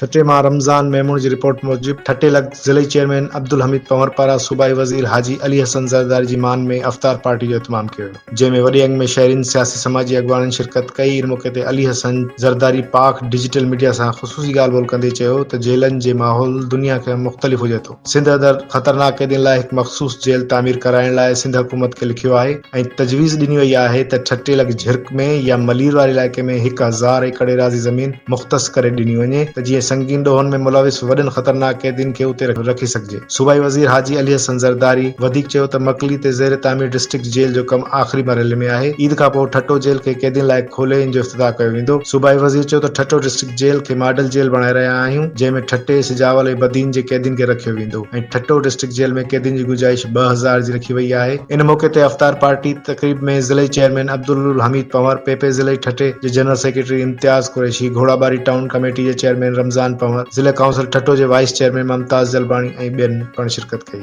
ٺٽي مان رمضان ميمڻ جي رپورٽ موجب ٺٽي لڳ ضلعي چيئرمين عبدالحميد پنهور پاران صوبائي وزير حاجي علي حسن زرداري جي مان ۾ افطار پارٽي جو اهتمام ڪيو ويو جنهن ۾ وڏي انگ ۾ شهرين سياسي سماجي اڳواڻن شرڪت ڪئي ان موقعي تي علي حسن زرداري پاڪ ڊجيٽل ميڊيا سان خصوصي ڳالهه ٻولهه ڪندي چيو ته جيلن جي ماحول دنيا کان مختلف هجي ٿو سنڌ اندر خطرناڪ قيدين لاء هڪ مخصوص جيل تعمير ڪرائڻ لاء سنڌ حڪومت کي لکيو آهي ۽ تجويز ڏني وئي آهي ته ٺٽي لڳ جھرڪ ۾ يا ملير واري علائقي ۾ 1000 ايڪڙ ايراضي زمين مختص ڪري ڏني وڃي ته جيئن سنگين ڏوهن ۾ ملوث وڏن خطرناڪ قيدين کي اتي رکي سگهجي. صوبائي وزير حاجي علي حسن زرداري وڌيڪ چيو ته مڪلي تي زير تعمير ڊسٽرڪٽ جيل جو ڪم آخري مرحلي ۾ آهي، عيد کانپوء ٺٽو جيل کي قيدين لاء کولي ان جو افتتاح ڪيو ويندو. صوبائي وزير چيو ته ٺٽو ڊسٽرڪٽ جيل کي ماڊل جيل بڻائي رهيا آهيون، جنهن ۾ ٺٽي، سجاول ۽ بدين جي قيدين کي رکيو ويندو ۽ ٺٽو ڊسٽرڪٽ جيل ۾ قيدين جي گنجائش 2000 جي رکي وئي آهي. ان موقعي تي افطار پارٽي تقريب ۾ ضلعي چيئرمين عبدالحميد پنهور، پ پ ضلعي ٺٽي جي general secretary Imtiaz Qureshi, Ghorabari town committee جي چيئرمين رمضان پنهور، ضلع ڪائونسل ٺٽو جي وائيس چيئرمين ممتاز جلباڻي ۽ ٻين پڻ شرڪت ڪئي.